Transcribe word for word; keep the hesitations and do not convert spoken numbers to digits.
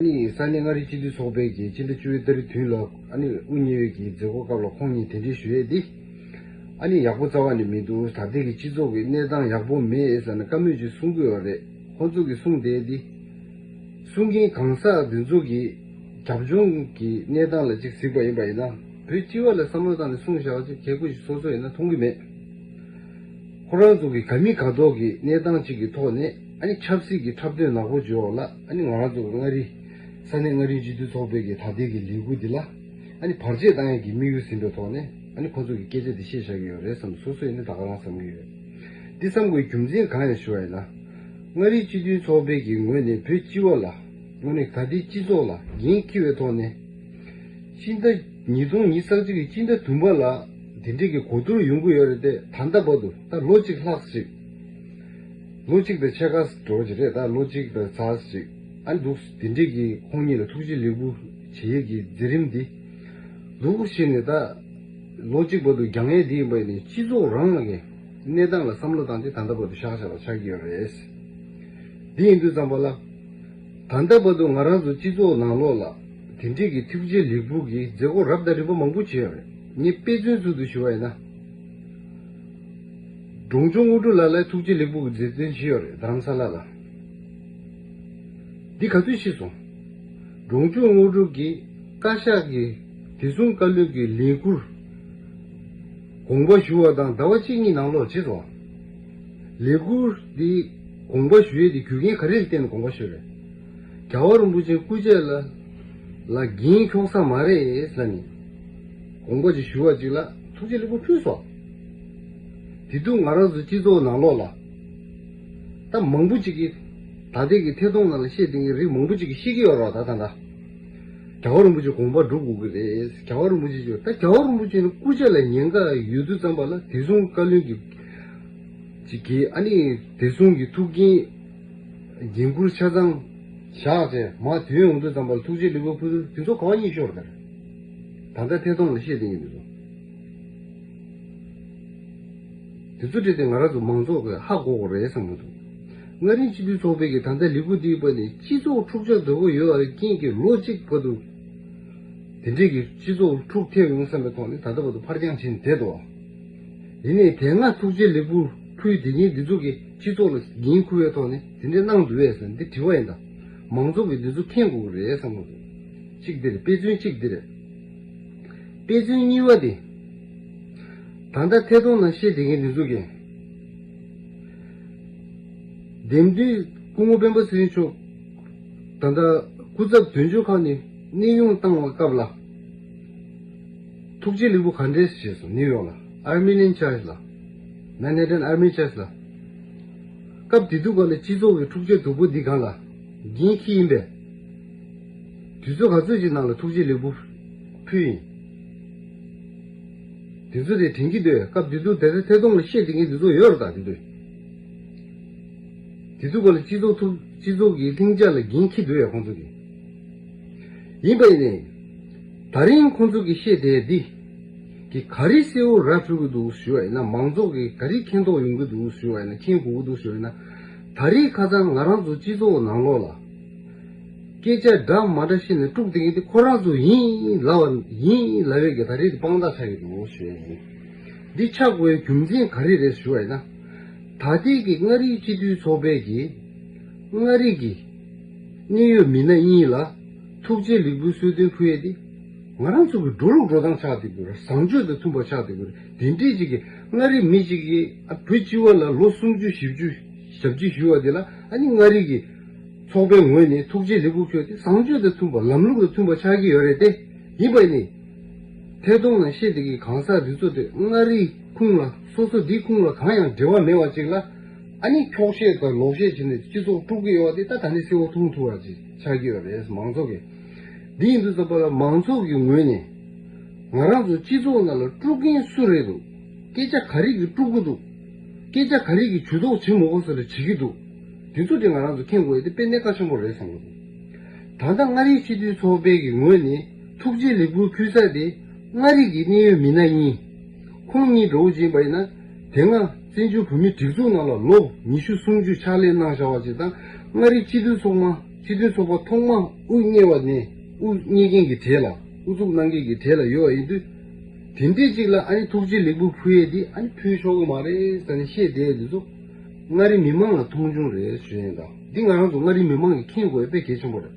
ནི་ས་གནས་མངའ་རིས་སྤྱི་འཐུས་ཚོགས་པའི་གི་སྤྱི་ཟླ་བཅུ་པའི་ཏ་རིག་བདུན་ལ་ཨ་ནི་དབུ་བརྙེས་པའི་གི་མཛད་སྒོ་སྐབས་ལ་ཁོང་གཉིས་དེ་འདྲའི་ཞུ་ཡས་འདི། ཨ་ནི་ཡག་པོ་རྩ་བ་ནས་མི་འདུག་ད་ལྟའི་གི་སྤྱི་ཚོགས་ཀྱི་གནས་སྟངས་ཡག་པོ་མེད་ཟེར་ནས་བཀའ་མོལ་ཅིག་གསུང་གི་ཡོད་རེད། ཁོང་ཚོ་གི་གསུང་དེ་འདི། གསུང་མཁན་གང་ཟག་འདི་ཚོ་གི་རྒྱབ་ལྗོངས་ཀྱི་གནས་སྟངས་ལ་ཅིག་གཟིགས་པ་ཡིན་པ་ཡིན་ན། བོད་སྤྱི་བ་ལ་བསམ་བློ་བཏང་ནས་གསུངས་བཞག་པ་ཅིག་གལ་དགོས་ཤིག་སོ་སོ་ཡིན་ན་མཐོང་གི་མེད། ཁོ་རང་ཚོ་གི་ག་མི་ག་ཐོག་གི་གནས་སྟངས་ཅིག་གི་ཐོག་ནས་ཨ་ནི་ཆབ་སྲིད་ཀྱི་འཁྲབ་སྟོན་ནག་པོ་བྱོས་ལ། ཨ་ནི་ང་རང་ཚོ་གི་མངའ་རིས་ས་གནས་མངའ་རིས་སྤྱི་འཐུས་ཚོགས་པའི་གི་ད་ལྟའི་གི་ལས་འགུལ་འདི་ལ་ཨ་ནི་བར་ཆད་བཏང་ཡས་ཀྱི་དམིགས་ཡུལ་ཟིན་པའི་ཐོག་ནས་ཨ་ནི་ཁོ་ཚོ་གི་སྐད་ཆ་འདི་བཤད་བཞག་གི་ཡོད་རེད་བསམ། སོ་སོ་ཡིན་ན་ད་ག་རང་བསམ་གི་ཡོད། འདི་བསམ་དགོས་རྒྱུ་མཚན་གང་ཡིན་ཞུ་བ་ཡིན་ན། མངའ་རིས་སྤྱི་འཐུས་ཚོགས་པའི་གི་ངོས་ནས་བོད་སྤྱི་བ་ལ་དངོས་གནས་ད་ལྟའི་སྤྱི་ཚོགས་ལ་འགན་འཁྱེར་བའི་ཐོག་ནས། སྤྱི་ཟླ་ཉིས་སྟོང་ཉི་ཤུ་རྩ་གཅིག་གི་སྤྱི་ཟླ་བདུན་པ་ལ་དེ་འདྲའི་གི་གོ་བསྡུར་ཡོང་གི་ཡོད་རེད་དེ། ད་ལྟ་བར་དུ་ད་ལོ་གཅིག་ལྷག་ཅིག་ལོ་གཅིག་དང་ཕྱེད་ཀ་འགྲོ་གི་རེད། ད་ལོ་གཅིག་དང་ཚར་ཅིག་ཨ་འདུག་དེ་འདྲའི་གི་ཁོང་གཉིས་ལ་ཐུགས་རྗེ་ལེགས་འབུལ་བྱེད་ཡས་ཀྱི་མཛད་རིམ་འདི་འདུག་བྱས་ནས་ད་ལོ་གཅིག་བར་དུ་རྒྱང་ཡས་འདི་ཡིན་པ་ཡིན་ནའི་སྤྱི་ཚོགས་རང་ལ་གི་གནས་སྟངས་ལ་བསམ་བློ་བཏང་སྟེ་ད་ལྟ་བར་དུ་བཞག་བཞག་པ་ཆགས་ཀྱི་ཡོད་རེད། འདི་ཡིན་དུས་ཙམ་པ་ལ། ད་ལྟ་བར་དུ་ང་རང་ཚོ་སྤྱི་ཚོགས་ནང་ལོགས་ལ་དེ་འདྲས་ཀྱི་ཐུགས་རྗེ་ལེགས་འབུལ་གྱི་མཛད་སྒོ་རབ་དང་རིམ་པ་མང་པོ་བྱས་ཡོད་རེད། ངས་དཔེ་མཚོན་ཚུལ་དུ་ཞུ་བ་ཡིན་ན། འབྲོང་ཆུང་དངོས་གྲུབ་ལགས་ལ་ཐུགས་རྗེ་ལེགས་འབུལ་གྱི་མཛད་སྟོན་བྱས་ཡོད་རེད། རྡ་རམ་ས་ལ་ལ། འདི་ག་ཚོད་ཤེས་སོང་། འབྲོང་ཆུང་དངོས་གྲུབ་ཀྱིས་བཀའ་ཤག་གི་བདེ་སྲུང་བཀའ་བློན་གྱི་ལས་ཁུར་དགོངས་པ་ཞུ་བ་དང་ཟླ་བ་གཅིག་གཉིས་ནང་ལོགས་བྱས་སོང་། ལས་ཁུར་འདི་དགོངས་པ་ཞུ་ཡས་དེ་རྒྱུ་རྐྱེན་ག་རེ་ལ་བརྟེན་ནས་དགོངས་པ་ཞུས་རེད། རྒྱལ་བ་རིན་པོ་ཆེ་སྐུ་ཕྱྭ་ལ་ལ་འགན་འཁྱོག་ས་མ་རེད་ཟེར་ནས་དགོངས་པ་ཅིག་ཞུ་བ་ཅིག་ལ་ཐུགས་རྗེ་ལེགས་འབུལ་ཕུལ་སོང་། དེ་དུས་ང་རང་ཚོ་སྤྱི་ཚོགས་ནང་ལོགས་ལ། ད་མང་པོ་ཅིག་གིས་ད་ལྟའི་གི་ཐད་གཏོང་ནང་ལ་བཤད་བསྡད་མཁན་རིགས་མང་པོ་ཅིག་གིས་ཤེས་ཀྱི་ཡོད་རེད་བ། ད་ད་ལྟ་རྒྱལ་བ་རིན་པོ་ཆེ་དགོངས་པ་སྒྲུབ་དགོས་ཀྱི་རེད། རྒྱལ་བ་རིན་པོ་ཆེ་ཅིག་ད་རྒྱལ་བ་རིན་པོ་ཆེ་ནི་སྐུ་ཕྱྭ་ལ་ཉེན་ཁ་ཡོད་དུས་ཙམ་པ་ལ་བདེ་སྲུང་བཀའ་བློན་གྱི་ཅིག་གིས་ཨ་ནི་བདེ་སྲུང་གི་ཐུགས་འགན་འགན་འཁུར་ཆ་ཚང་བཞག་བྱས་མར་ཐོན་ཡོང་དུས་ཙམ་པ་ལ་ཐུགས་རྗེ་ལེགས་འབུལ་ཕུལ་དུས་དེ་ཚོ་ག་བ་ཉིད་ཤོར་ད། ད་ལྟ་ཐད་གཏོང་ལ་བཤད་བསྡད་མཁན་དེ་ཚོ། དེ་ཚོ་བྲིས་ཏེ་ང་རང་ཚོ་མང་ཚོགས་ཀྱིས་ཧ་གོ་དགོས་རེད་བསམ་གྱི་འདུག་མངའ་རིས་སྤྱི་འཐུས་ཚོགས་པའི་གི་ད་ལྟ་ལས་འགུལ་འདིའི་བར་ནས་སྤྱི་ཚོགས་འཁྲུག་ཆ་དོད་པོ་ཡོད་པའི་རྐྱེན་གྱིས་ལོ་གཅིག་བར་དུ་དེ་འདྲས་ཀྱི་སྤྱི་ཚོགས་འཁྲུག་ཐེབས་ཡོང་བསམ་པའི་ཐོག་ནས་ད་ལྟ་བར་དུ་ཕར་འགྱངས་བྱས་ནས་བསྡད་འདུག་ཡིན་ནའི་དེ་སྔ་ཐུགས་རྗེ་ལེགས་འབུལ་ཕུལ་བསྡད་མཁན་འདི་ཚོ་གིས་སྤྱི་ཚོགས་ལ་འགན་འཁུར་བའི་ཐོག་ནས་དེ་འདྲས་གནང་འདུག་བས་ཟེར་འདི་དྲི་བ་ཡིན་ད། མང་ཚོགས་ཀྱིས་འདི་ཚོ་མཁྱེན་དགོས་ཀྱི་རེད་བསམ་གྱི་འདུག་གཅིག་འདི་རེད། དཔེ་མཚོན་གཅིག་འདི་རེད། དཔེ་མཚོན་གཉིས་པ་དེ། ད་ལྟ་ཐད་གཏོང་ནང་བཤད་བསྡད་མཁན་འདི་ཚོ་གིས། འདེམས་ཐོན་སྐུ་ངོ་སྤེན་པ་ཚེ་རིང་མཆོག་ད་ལྟ་སྐུ་ཚབ་དོན་གཅོད་ཁང་ནས་གནས་དབྱུང་བཏང་བའི་སྐབས་ལ། ཐུགས་རྗེ་ལེགས་འབུལ་ག་འདྲས་བྱས་སོང་ནིའུ་ཡོག་ལ་Armenian Church ལ། Manhattan Armenian Church ལ། སྐབས་དེ་དུས་སྐབས་ལ་སྤྱི་ཚོགས་ཀྱི་འཁྲུག་ཆ་སྡུག་པོ་འདི་སྒང་ལ་འགན་འཁྱེར་ཡིན་པས། དུས་ཚོད་ག་ཚོད་ཅིག་ནང་ལ་ཐུགས་རྗེ་ལེགས་འབུལ་ཕུལ་ཡིན། དེ་ཚོ་དེ་དྲན་གྱི་འདུག་སྐབས་དེ་དུས་དེ་ཚོ་ཐད་གཏོང་ལ་བཤད་བསྡད་མཁན་དེ་ཚོ་ཡོད་རེད་ད་དེ་དུས། དེ་དུས་སྐབས་ལ་སྤྱི་ཚོགས་ཐུག་སྤྱི་ཚོགས་ཀྱི་ལྷིང་འཇགས་ལ་འགན་འཁྱེར་འདུག་ཡ་ཁོང་ཚོ་གིས། ཡིན་པ་ཡིན་ནའི། ད་རིང་ཁོང་ཚོ་གིས་བཤད་བསྡད་འདི། གི་ག་རེ་གསལ་བོ་ར་འཕྲོད་ཀྱི་འདུག་ཞུ་བ་ཡིན་ན། མང་ཚོགས་ཀྱིས་ག་རེ་མཁྱེན་རྟོགས་ཡོང་གི་འདུག་ཞུ་བ་ཡིན་ན། མཁྱེན་དགོས་ཀྱི་འདུག་ཞུ་བ་ཡིན་ན། ད་རེས་ཁ་སང་ང་རང་ཚོ་སྤྱི་ཚོགས་ནང་ལོགས་ལ། སྐད་ཆ་འདྲ་མ་འདྲ་བཤད་ནས་དཀྲུག་བསྡད་མཁན་དེ་ཁོ་རང་ཚོ་ཡིན་ལབ་པ་ཡིན་ལབ་ཡས་ཀྱི་ད་རེས་དེ་དཔང་རྟགས་ཆགས་ཀྱི་འདུག་ཞུ་ཡས་ཡིན། འདི་ཆགས་དགོས་པའི་རྒྱུ་མཚན་ག་རེ་རེད་ཞུ་བ་ཡིན་ན། ད་ལྟའི་གི་མངའ་རིས་སྤྱི་འཐུས་ཚོགས་པའི་གི་མངའ་རིས་ཀྱི་གནད་ཡོད་མི་སྣ་གཉིས་ལ་ཐུགས་རྗེ་ལེགས་འབུལ་གསོལ་སྟོན་ཕུལ་ཡས་དེ། ང་རང་ཚོ་གི་འགྲོ་ལུགས་འགྲོ་སྟངས་ཆགས་བསྡད་དགོས་རེད། བཟང་སྤྱོད་དང་མཐུན་པ་ཆགས་བསྡད་དགོས་རེད། དེ་འདྲས་ཅིག་གི་མངའ་རིས་མི་ཅིག་གིས་ཨ་བོད་སྤྱི་བ་ལ་ལོ་སུམ་ཅུ་བཞི་བཅུ་ཞབས་ཕྱི་ཞུ་བ་དེ་ལ་ཨ་ནི་མངའ་རིས་ཀྱི་ཚོགས་པའི་ངོས་ནས་ཐུགས་རྗེ་ལེགས་འབུལ་ཕུལ་ཏེ་བཟང་སྤྱོད་དང་མཐུན་པ་ལམ་ལུགས་དང་མཐུན་པ་ཆགས་ཀྱི་ཡོད་རེད་དེ། ཡིན་པ་ནི། ཐད་གཏོང་ནང་བཤད་བསྡད་ཀྱི་གང་ཟག་འདི་ཚོ་དེ་མངའ་རིས་ཁུངས་ལ་སོ་སོ་འདི་ཁུངས་ལ་གང་ཡང་འབྲེལ་བ་མེད་པ་ཅིག་ལ་ཨ་ནི་འཁྱོག་བཤད་དང་ལོག་བཤད་བྱས་ནས་སྤྱི་ཚོགས་དཀྲུག་གི་ཡོད་པ་དེ་ད་ད་ནི་གསལ་བོ་མཐོང་ཐུབ་པ་ཅིག་ཆགས་ཀྱི་ཡོད་རེད་མང་ཚོགས་ཀྱིས། འདི་ཡིན་དུས་ཙམ་པ་ལ་མང་ཚོགས་ཀྱི་ངོས་ནས་ང་རང་ཚོ་སྤྱི་ཚོགས་ནང་ལ་དཀྲུག་མཁན་སུ་རེད་འདུག་སྐད་ཆ་ག་རེ་གིས་དཀྲུག་གི་འདུག་སྐད་ཆ་ག་རེ་གིས་ཇུས་གཏོགས་བྱེད་མི་དགོས་ས་ལ་བྱེད་ཀྱི་འདུག་དེ་ཚོ་དེ་ང་རང་ཚོ་མཁྱེན་དགོས་ཡ་དེ་དཔེ་གནད་འགག་ཆེན་པོ་རེད་བསམ་གྱི་འདུག་ད་ལྟ་མངའ་རིས་སྤྱི་འཐུས་ཚོགས་པའི་གི་ངོས་ནས་ཐུགས་རྗེ་ལེགས་འབུལ་ཕུལ་ས་དེ་མངའ་རིས་ཀྱི་གནད་ཡོད་མི་སྣ་གཉིས། ཁོང་གཉིས་འདྲ་བོ་ཅིག་ཡིན་པ་ཡིན་ན་དེ་སྔ་བཙན་བྱོལ་བོད་མིའི་སྒྲིག་འཛུགས་ནང་ལ་ལོ་ཉི་ཤུ་སུམ་ཅུ་ཕྱག་ལས་གནང་བཞག་པ་ཅིག་དང་མངའ་རིས་སྤྱི་འཐུས་ཚོགས་མ། སྤྱི་མཐུན་ཚོགས་པ་ཐོག་མ་དབུ་བརྙེས་པ་ནས་དབུ་བརྙེས་མཁན་གྱི་གྲས་ལ་དབུ་འཛུགས་གནང་མཁན་གྱི་གྲས་ལ་ཡོད་པ་ཡིན་དུས། དེ་འདྲས་ཅིག་ལ་ཨ་ནི་ཐུགས་རྗེ་ལེགས་འབུལ་ཕུལ་ཡས་འདི་ཨ་ནི་ཕུལ་ཆོག་གི་མ་རེད་ཟེར་ནས་བཤད་བསྡད་ཡས་འདི་ཚོ་མངའ་རིས་མི་མང་ལ་མཐོང་ཆུང་རེད་ཞུ་ཡས་དང་། འདི་ང་རང་ཚོ་མངའ་རིས་མི་མང་གིས་མཁྱེན་དགོས་ཡས་དཔེ་གལ་ཆེན་པོ་རེད།